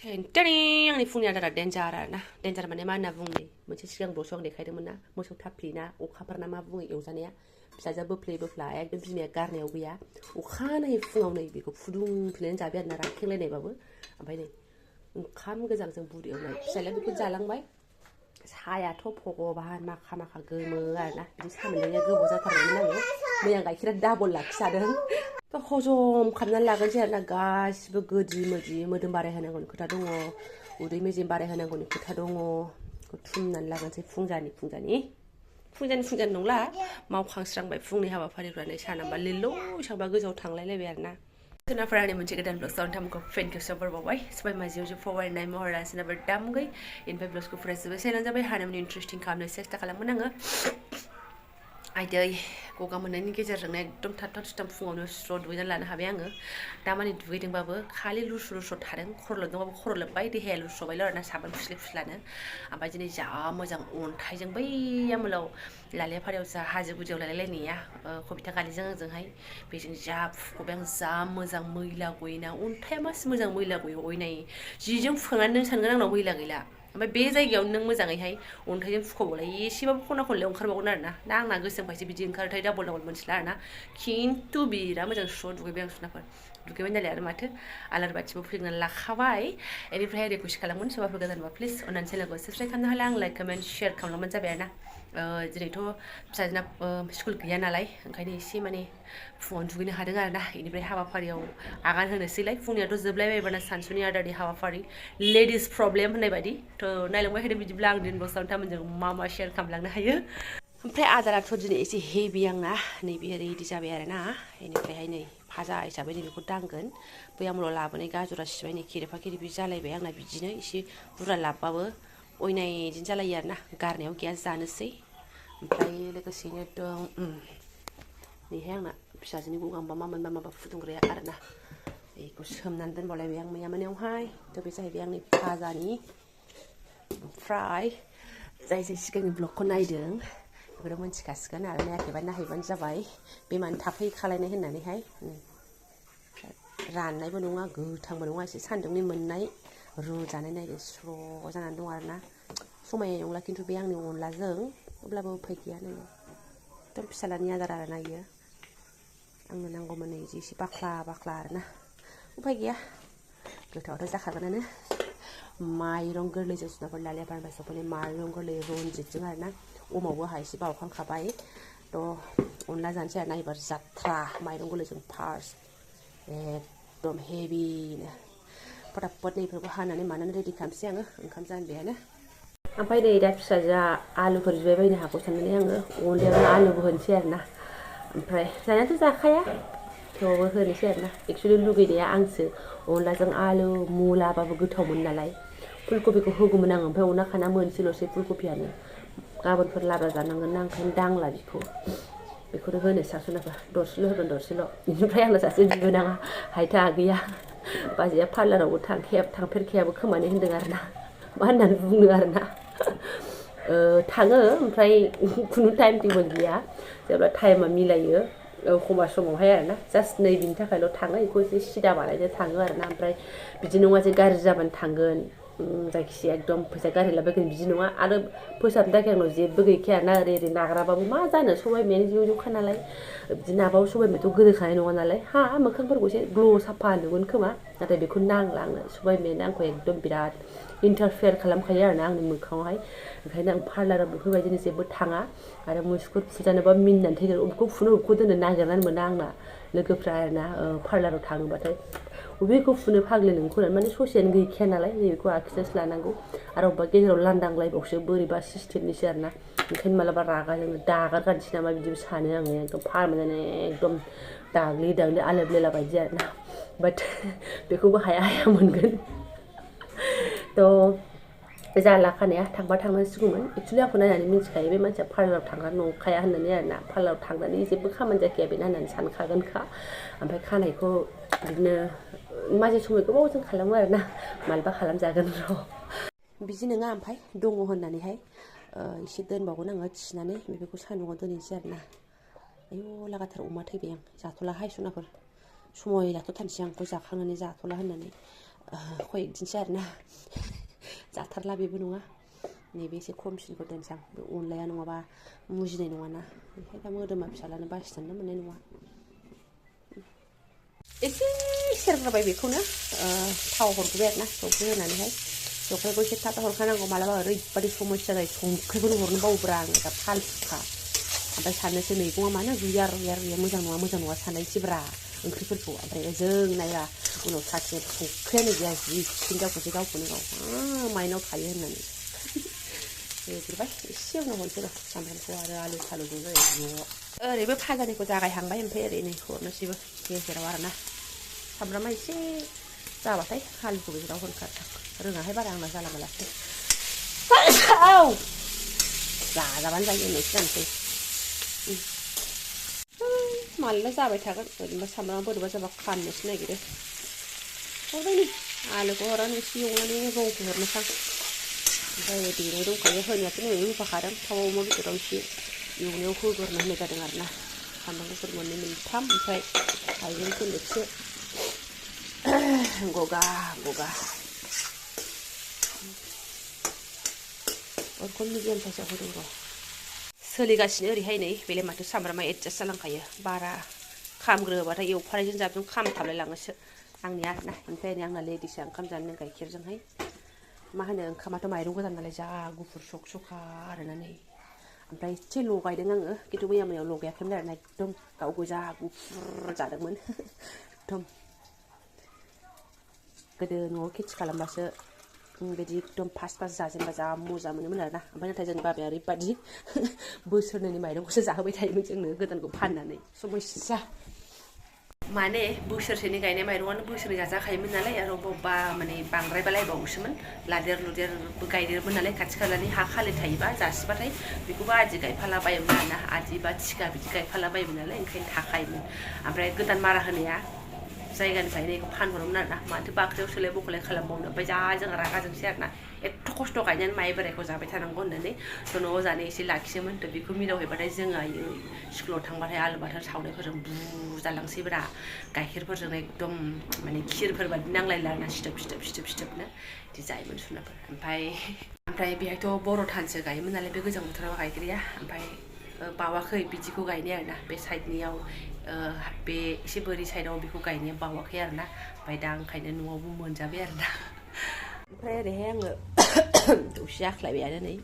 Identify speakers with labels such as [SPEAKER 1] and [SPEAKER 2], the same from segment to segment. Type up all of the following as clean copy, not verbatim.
[SPEAKER 1] टेंटें आंनि फुंनि आदारा डेन्जार आरोना डेन्जार माने मा होनना बुङो मोनसे सिगां ब्ल'सआव आं देखायदोंमोन ना मोसौ थाफ्लि ना अखाफोर ना मा बुङो एवजानाया फिसाजोआ बोफ्ला एकदम बिमाया गारनायाव गैया अखानायै फुङाव नै बेखौ फुदुंफिननानै जाबाय आरोना रानखेंलायनायबाबो ओमफ्राय नै ओंखाम गोजांजों बुद एवनाय फिसालाया बेखौ जालांबाय साहायाथ' भगबान माखा माखा गोमो आरोना बिदि साहा मोनलोंनाया गोबाव जाथारबायमोन आङो मैया गाइखेरा डाबल लाखिजादों हजम खालामनानै लागोनसै आरोना गासिबो गोदि मोदि मोदोम बारायहोनांगौनि खोथा दङ उदै मेजेम बारायहोनांगौनि खोथा दङ थुमनानै लागोनसै फुंजानि नंला मावखांस्रांबाय फुंनि हाबाफारिफ्रानो सानांबा लिलौ सांबा गोजौआव थांलायलायबाय आरोना सोनाफोरा आंनि मोनसे गोदान ब्लग साउन्ड टाइमखौ फेन खेबसेयाव बावबाय सबाय माजियाव जे फवायनाय महरा सोनाबा दामगै इनिफ्राय ब्लगखौ फरायजोबबाय साइलेन्ट जाबाय हानायमानि इन्ट्रेस्टिं खालामनो सेस्था खालामगोन आङो आयदै गगा मोननायनि गेजेरजोंनो एकदम थाबथाब थुथाब फुङावनो स्र' दुगैनानै लानो हाबाय आङो दामानि दुगैदोंबाबो खालि लुस्र' थादों खर' लोबदोंबाबो खर' लोब्बाय देहाया लुस्र'बायल' आरोना साबोन फुस्लानो ओमफ्राय दिनै जा मोजां अन्थाइजों बै आमोलाव लालियाफारायाव जा हाजो गुदियाव लायलायलायनाया कबिता गालिजों आंजोंहाय बेजों जा फुख'बाय आं जा मोजां मैला गयोना अन्थाइया मासि मोजां मैला गयो अयनाय जिजों फुखांनानै नों सानगोन आंनाव मैला गैला ओमफ्राय बे जायगायावनो नों मोजाङैहाय अन्थाइजों फुख'बालाय एसेबाबो खना खनलायाव ओंखारबावगोन आरोना दा आंना गोसोमखायसो बिदि ओंखारोथाय डाबल मोनथिला आरोना खिन्थु बिराद मोजां स्र' दुगैबाय आं सुनाफोर दुगैबाय नालाय आरो माथो आलारि बाथिबो फोजोंनानै लाखाबाय बेनिफ्राय रिकुवेस्ट खालामगोन सोरबाफोर गोदानबा प्लिज अननानै चेनेलखौ साबस्क्राइब खालामनो हाला आं लाइक कमेन्ट शेयार खालामबानो जाबाय आरोना दिनैथ' फिसाजोना स्कुल गैया नालाय ओंखायनो एसे माने फुङावनो दुगैनो हादों आरोना बेनिफ्राय हाबाफारियाव आगान होनोसैलाय फुंनियाथ' जोबलायबायबाना सानसुनि आदारनि हाबाफारि लेडिस प्रब्लेम होननाय बायदि थ' नायलांबाय थादो बिदिब्ला आं दिन बक्सावनो थामोनजों मा शेयार खालामलांनो हायो ओमफ्राय आदाराथ' दिनै एसे हेभि आंना नैबे रेडि जाबाय आरोना बेनिफ्रायहाय नै भाजा हिसाबै नै बेखौ दांगोन बै आमलाव लाबोनाय गाजरा सिबाय नै खेरेफा खेरेफि जालायबाय आंना बिदिनो एसे बुरजा लाबबाबो अयनाय बिदिनो जालायो आरोना गारनायाव गैया जानोसै ओमफ्राय लोगोसेनो दं नैहाय आंना फिसाजोनि गगांबा मा मोनबा माबा फुदुंग्राया आरोना बेखौ सोमनानै दोनबावलायबाय आं मैया मोनायावहाय थ' बे जाहैबाय आंनि भाजानि ओमफ्राय जाय सिगांनि ब्लगखौ नायदों बेखौथ' मोनथिखासिगोन आरो नायाखैबा नायहैबानो जाबाय बे मानो थाफै खालायनाय होननानैहाय राननायबो नङा गोथांबो नङा एसे सान्दुंनि मोननाय रुजानाय नायदो स्र' जानानै दं आरोना समायनाय नंला खिन्थु बे आंनि अनलाजों अब्लाबो उफाय गैया नै एकदम फिसालानि आदार आरोना इयो आंनो नांगौमोन नै एसे बाख्ला आरोना उफाय गैया गोथावाथ' जाखागोनानो माइरं गोरलैजों सुनाफोर लालियाफोरनिफ्राय सफैनाय माइरं गोरलै रनजितजों आरोना अमावबो आहा एसे बावखांखाबाय थ' अनला जानोसै आरोना एबार जाथ्रा माइरं गोरलैजों फार्स्ट एकदम हेभिनो फटाफट नैफोरखौ हानानै मानानै रेडि खालामसै आङो ओंखाम जानबायानो ओमफ्राय नै दा फिसाजोआ आलुफोर बिबाय बायनो हागौ साननानै आङो अनलायावनो आलुबो होनोसै आरोना ओमफ्राय जानायाथ' जाखाया थेवबो होनोसै आरोना एक्सुवेलि लुगैनाया आंसो अनलाजों आलु मुलाबाबो गोथावमोन नालाय फुलकबिखौ होगौमोन आङो ओमफ्राय अनला खाना मोनसेल'सै फुलकबियानो गाबोनफोर लाब्रा जानांगोन ना ओंखायनो दांला बेखौनो होनो सासुनाफा दरसेल' होगोन दरसेल' बेनिफ्राय आंना सासे बिबोनाङा हायथा गैया बाजैया पार्लारावबो थांफेरखायाबो खोमाने होनदों आरोना मा होननानै बुंनो आरोना थाङो ओमफ्राय खुनु टाइम टेबोल गैया जेब्ला टाइमा मिलायो एखमबा समावहाय आरोना जास्ट नै बिनि थाखायल' थाङो बेखौ एसे सिदा बानायनो थाङो आरोना ओमफ्राय बिदि नङा जे गाज्रि जाबानो थांगोन जायखिजाया एकदम फैसा गारहैलाबायगोन बिदि नङा आरो फोसाबनो थाखाय आंनाव जेबो गैखाया आरोना ओरै नाग्राबाबो मा जानो सबायबिमायानो ज'-ज'खा नालाय बिदि नाबाबो सबायबिमायाथ' गोदोखानाय नङा नालाय मोखांफोरखौ एसे ग्ल' साफा नुगोन खोमा नाथाय बेखौ नांला आंनो सबायबिमायानो आंखौ एकदम बिराद इन्टारफेयार खालामखायो आरोना आंनि मोखाङावहाय ओंखायनो आं पार्लाराव बेफोरबायदिनो जेबो थाङा आरो मुसुगुर फुजानोबा मिनिनानै थैगोन बबेखौ फुनो बबेखौ दोननो नागिरनानै मोना आंना लोगोफ्रा आरोना पार्लाराव थाङोबाथाय बबेखौ फुनो फाग्लि नोंखौ माने ससेयानो गैखाया नालाय नैबेखौ आखिनासो लानांगौ आरो अबेबा गेजेराव लांदांलायबावसो बोरैबा सिस्टेमनिसो आरोना ओंखायनो मालाबा रागा जोंनो दागारगारनोसै नामा बिदिबो सानो आङो एकदम पारमानेन्ट एकदम दाग्लि आलोब्लेला बायदि आरोना बाट बेखौबो हाया मोनगोन थ' जाला खानाया थांबा थांनांसिगौमोन एक्सुवेलि आंखौ नायनानै मिथिखायो बे मानसिया पार्लाराव थांग्रा नंखाया होननानै आरोना पार्लाराव थांनानै जेबो खामानि जाखाया बेना होननानै सानखागोनखा ओमफ्राय खानायखौ बिदिनो माजे समाय गोबावजों खालामो आरोना मालाबा खालामजागोन र' बिदि नङा ओमफ्राय दङ होननानैहाय एसे दोनबावगोन आङो थिनानै बेखौ सान्दुङाव दोननोसै आरोना आयौ लागाथार अमा थैबाय आं जाथ'लाहाय सनाफोर समाय लाथ'थारनोसै आं बेखौ जाखांनानै जाथ'ला होननानै खय दिनसो आरोना जाथारला बेबो नङा नैबे एसे खमसिनखौ दोनसां बे अनलाया नङाबा मुजिनाय नङाना ओंखायनो दा मोदोमा फिसालानो बासिनानै मोननाय नङा एसे सेरग्रोबाय बेखौनो थाव हरग्रोबाय आरोना संख्रि होनानैहाय संख्रिखौ एसे थाब हरखानांगौ मालाबा ओरैबादि समस्या जायो संख्रिखौनो हरनो बावब्रा आङो दा फालथुखा ओमफ्राय साननोसै मैगङा मानो रुया मोजां नङा साननायसैब्रा ओंख्रिफोरखौ ओमफ्राय जों नायरा उनाव साखिनाय संख्रियानो गैया जि खिन दावखौसै गावखौनो गाव माइनाव थायो होननानै होग्रोबाय एसे उनाव हरसै र' सामब्रामखौ आरो आलु सालुजों ज' ओरैबो फाजानिखौ जागायहांबाय ओमफ्राय ओरै नै हरनोसैबो गेजेराव आरोना सामब्रामा एसे जाबाथाय आलुखौ गेजेराव हरखाथां रोङाहाय बारा आंना जाला मालासो जाजाबानो जायो होननायसो जानोसै मालाय जाबाय थागोन ओरैनोबा सामब्रामा बोरैबा जाबा खाननोसो नागिरो हरबाय नै आलुखौ हरनानै एसे एवनानै रंखौ हरनोसां ओमफ्राय देनाय दंखायो होनायाथ' नै होफाखादों थाव अमा बेदराव एसे एवनायाव होग्रोनो होनाय जादों आरोना सामब्राम गुफुर मोननै मोनथाम ओमफ्राय हाइजें फोरल'सो गगा अरखौ मिडियाम साइजआव होदों र' सोलिगासिनो ओरैहाय नै बेलाय माथो सामब्रामा एडजास्ट जालांखायो बारा खामग्रोबाथाय एवफानायजों जाबजों खामथाबलायलाङोसो आंनि आरोना ओमफ्राय नै आंना लेडिसआ ओंखाम जानो गाइखेरजोंहाय मा होनो ओंखामाथ' माइरं गोजान नालाय जा गुफुर सखा आरोना नै ओमफ्राय एसे लगायदों आङो खिन्थु मैया मोनायाव लगायाखैमोन आरोना एकदम गाव गोजा गुफुर जादोंमोन एकदम गोदो न'आव खेथि खालामबासो बिदि एकदम फास्ट जाजेनबा जा मोजां मोनोमोन आरोना ओमफ्राय नाथाय जोंनि बाबाया ओरैबादि बोसोरनैनि माइरंखौसो जाहोबाय थायोमोन जोंनो गोदानखौ फाननानै समस्या माने बोसोरसेनि गायनाय माइरंआनो बोसोरनै जाजाखायोमोन नालाय आरो अबेबा माने बांद्रायबालायबावोसोमोन लादेर लुदेरबो गायदेरमोन नालाय खाथि खालानि हा खालि थायोबा जासिबाथाय बेखौबो आदि गायफाला बायोमोन आरोना आदि बा थिखा बिदि गायफाला बायोमोन नालाय ओंखायनो थाखायोमोन ओमफ्राय गोदान मारा होनाया जायगानिफ्रायनो बेखौ फानहरोमोन आरोना माथो बाख्रियाव सोलाय बखलाय खालामबावनो ओमफ्राय जा जों रागा जोंसै आरोना एथ' खस्थ' गायनानै माइ बोरायखौ जाबाय थानांगौ होननानै थ' न'आव जानो एसे लाखियोमोन थ' बेखौ मिलावहैबाथाय जोङो आयै स्कुलाव थांबाथाय आलु बाथोन सावनायफोरजों बुजालांसैब्रा गाइखेरफोरजों एकदम माने खिरफोर बादि नांलायला आरोना सिथोब सिथोबनो बिदि जायोमोन सुनाफोर ओमफ्राय बेहायथ' बर' धानसो गायोमोन नालाय बे गोजां बोथोराव गायग्राया ओमफ्राय बावाखै बिदिखौ गायनाय आरोना बे साइडनियाव बे एसे बोरि साइडआव बेखौ गायनाया बावाखै आरोना ओमफ्राय दा ओंखायनो न'आवबो मोनजाबाय आरोना ओमफ्राय ओरैहाय आङो दौसे आख्लायबायानो नै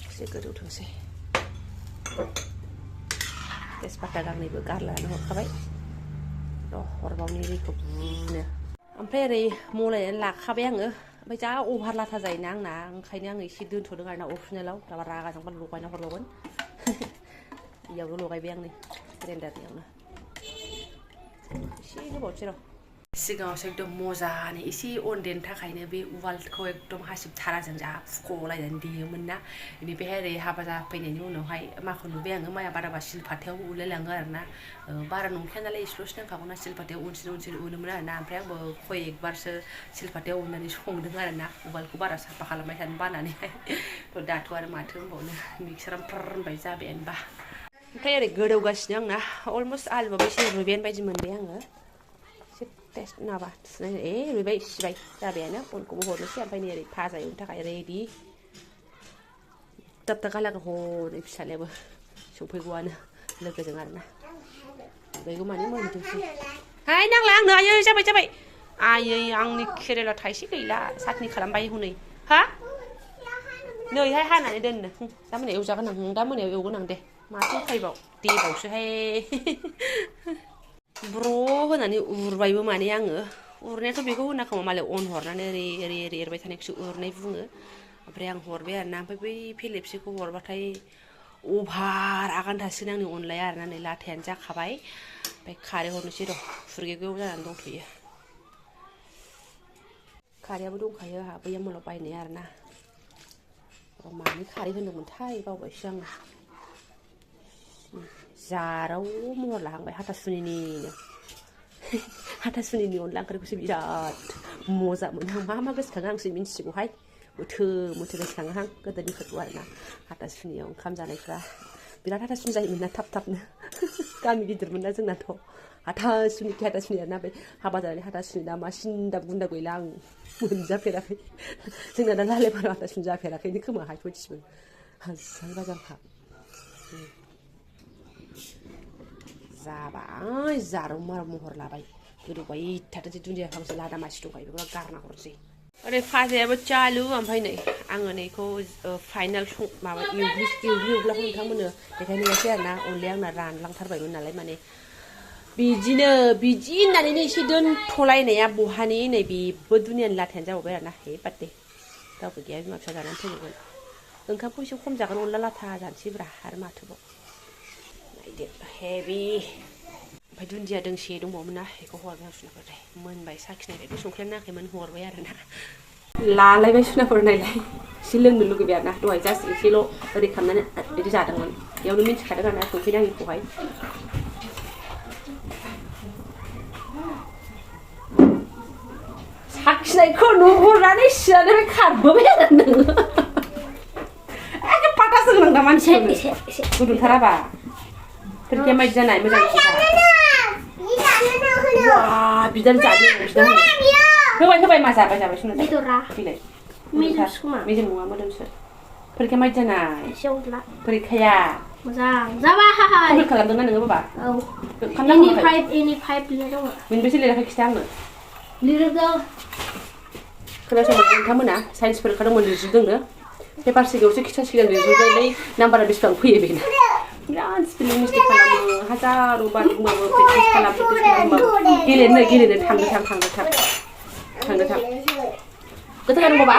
[SPEAKER 1] एसे गोदौथोंसै तेजपाता गांनैबो गारलानानै हरखाबाय र' हरबावनि दैखौ बुनो ओमफ्राय ओरै मलायनानै लाखाबाय आङो ओमफ्राय जा अभार लाथा जायोना आंना ओंखायनो आङो एसे दोनथ'दों आरोना अफिनेलाव दाबा रागाजोंबा लगायना हरबावगोन इयावनो लगायबाय आं नै ग्रेन्डारनियावनो एसे होबावनोसै र' सिगाङावसो एकदम मोजानो एसे अन देनो थाखायनो बे उवालखौ एकदम हासिब थाराजों जा फुख'लायनानै देयोमोन ना बेनिफ्राय ओरै हाबा जाफैनायनि उनावहाय माखौ नुबाय आङो माइया बाराबा सिलपाथायाव उलायलाङो आरोना बारा नंखाया नालाय एसेल'सो नांखागौना सिलपाथायाव उनसिन उनोमोन आरोना ओमफ्राय आंबो खयएकबारसो सिलपाथायाव उननानै संदों आरोना उवालखौ बारा साफा खालामबाय थानो बानानैहाय थ' दाथ' आरो माथो होनबावनो मिक्साराव फ्रार होनबाय जाबायानोबा ओमफ्राय ओरै गोदौगासिनो आंना अलमस्ट आलुआबो एसे रुइबायानो बायदि मोनबाय आङो एसे टेस्ट माबा थुनाय रुइबाय सिबाय जाबायानो अनखौबो हरनोसै ओमफ्राय नै ओरै भाजा एवनो थाखाय रेडि दाब गालागो हनै फिसालायाबो सफैगौआनो लोगोजों आरोना बैगौ माने मोनथोंसै हाय नांला आंनो आयै जाबाय आयै आंनि केरेला थाइसे गैला साटनि खालामबाय हनै हा नैहाय हानानै दोननो दा मोनायाव एवजागोन आं दा मोनायाव एवगोन आं दे माथो उफायबाव देबावसोहाय ब्र' होनानै उरबायबो माने आङो उरनायाथ' बेखौ होनाखौ मालाय अन हरनानै ओरै एरबाय थानायखौसो उरनाय बुङो ओमफ्राय आं हरबाय आरोना ओमफ्राय बै फेलेबसेखौ हरबाथाय अभार आगान थासिगोन आंनि अनलाया आरोना नै लाथायानो जाखाबाय ओमफ्राय खारै हरनोसै र' फुरगेवगेव जानानै दंथ'यो खारैयाबो दंखायो आंहा बैया मोनाव बायनाय आरोना मानि खारै होनदोंमोनथाय बावबायसो आङो जाराव महर लाहांबाय हाथासुनिनि अनला ओंख्रिखौसो बिराद मोजां मोनो आं मा गोसोखाङो आंसो मिन्थिगौहाय मोथो गोसोखाङो आं गोदोनिफोरखौ आरोना हाथासुनियाव ओंखाम जानायफ्रा बिराद हाथासुनि जायोमोन ना थाब-थाबनो गामि गिदिरमोन ना जोंनाथ' हाथासुनि आरोना बे हाबा जानानै हाथासुनि दा मा सिन्दा बुन्दा गैला आं मोनजाफेराखै जोंना दा लालेपारायाव हाथासुनि जाफेराखैनो खोमाहाय बयदिसिबो हाजार बाजारखा जाबाय जारौ मारौ महर लाबाय गोदौबाय थाथोंसै दुन्दिया फांसे लादा मासि दंखायो बेखौ गारना हरसै ओरै फाजायाबो चालु ओमफ्राय नै आङो नैखौ फाइनाल माबा एवग्लाखौ नोंथांमोननो देखायनोसै आरोना अनलाया आंना रानलांथारबायमोन नालाय माने बिदि होननानैनो एसे दोनथ'लायनाया बहानि नै बेबो दुनियानि लाथायानो जाबावबाय आरोना हे बादे रावबो गैया बिमा फिसा जानानै फैगोन ओंखामखौ एसे खम जागोन अनला लाथा जानोसैब्रा आरो माथोबाव नायदो हेभि ओमफ्राय दुन्दिया दोंसे दंबावोमोन ना बेखौ हरबाय आं सुनाफोरलाय मोनबाय साखिनायबाय बे संख्रियानो नाङाखैमोन हरबाय आरोना लालायबाय सुनाफोर नायलाय एसे लोंनो लुगैबाय आरोना दहाय जास्ट एसेल' ओरै खालामनानै बिदि जादोंमोन बेयावनो मिन्थिखादों आरोना संख्रि नाङिखौहाय साखिनायखौ नुहुरनानै सिनानै खारबोबाय आरो नोङो एखे पाटा सोंनांदा मानसिखौनो गुदुंथाराबा खोरखिया मायदि जानाय मोजां बिदानो जानो होबाय मा जाबाय सुनो बिलाय मेजेम नङा मोदोमसो खोरखिया मायदि जानाय खोरखिया मोजां जाबाय कमप्लिट खालामदोंना नोङो बाबा औ एनि5 लिरनाय दङ मोनबेसे लिराखै खिथा आंनो लिरदों खोनासंबाय नोंथांमोना साइन्स फोरोंखादोंमोन लिरजोबदोंनो पेपार सिगाङावसो खिथासिगोन लिरजोबनानै नाम्बारा बेसेबां फैयो बेना बिराद स्पेलिं मिस्टेक खालामो हाजार बार बुंबाबो प्रेक्टिस खालामबाबो गेलेनो थांदो थां गोथाव जादों बाबा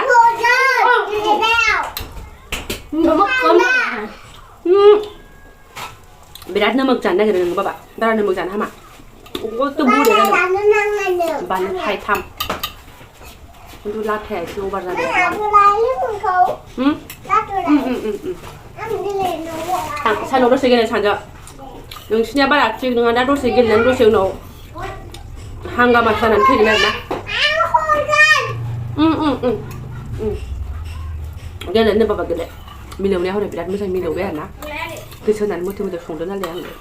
[SPEAKER 1] बिराद नमक जानो नागिरो नोङो बाबा बारा नमक जानो हामा खथ' बुरिया जादों बानलु थाइथाम खिन्थु लाथाया एसे अभार जादों सानाव दसे गेलेनो सानजा नोंसिनिया बारा थिग नङा दा दसे गेलेनानै दसे उनाव हांगामा जानानै फैगोन आरोना गेलेनो बाबा गेले मिलौनाया हरै बिराद मोजां मिलौबाय आरोना गोसो होनानै मोथो संदों नालाय आङो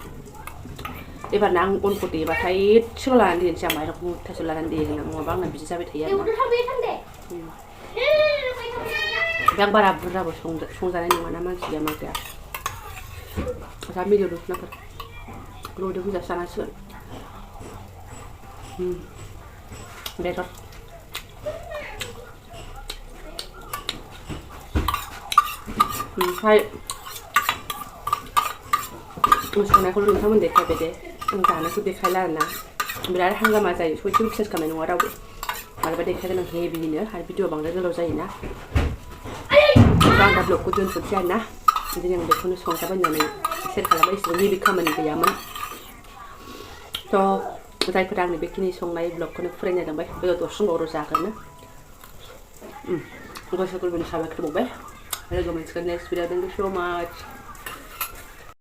[SPEAKER 1] एबारना आं अनखौ देबाथाय एसेल' लानानै देनोसै आं माइरंखौ मुथासेल' लानानै देगोन नङाबा आंना बिदि जाबाय थायो आरोना ओमफ्राय आं बारा बुरजाबो संजानाय नङाना मानसि गैया मा गैया जा मिलौदों सुनाफोर रुदों होजासो जानांसिगोन बेदर ओमफ्राय संनायखौल' नोंथांमोन देखायबाय दे आं जानायखौ देखायला आरोना बिराद हांगामा जायो सयथिबो बिसास खालामनाय नङा रावबो मालाबा देखायगोन आं हेभिनो आरो भिडिअ बांद्राय गोलाव जायोना आं दा ब्लगखौ दोनथ'सै आरोना दिनै आं बेखौनो संजाबायनानै सेयार खालामबाय एसेबां हेभि खामानि गैयामोन थ' जायफोरा आंनि बेखिनि संनाय ब्लगखौनो फरायनो लांबाय बेयाव दरसन बर' जागोन गोसो गोरबोनि साबायखर बावबाय लोगो मोनसिगोन नेक्स्ट भिडिअ थेंक इउ सो माच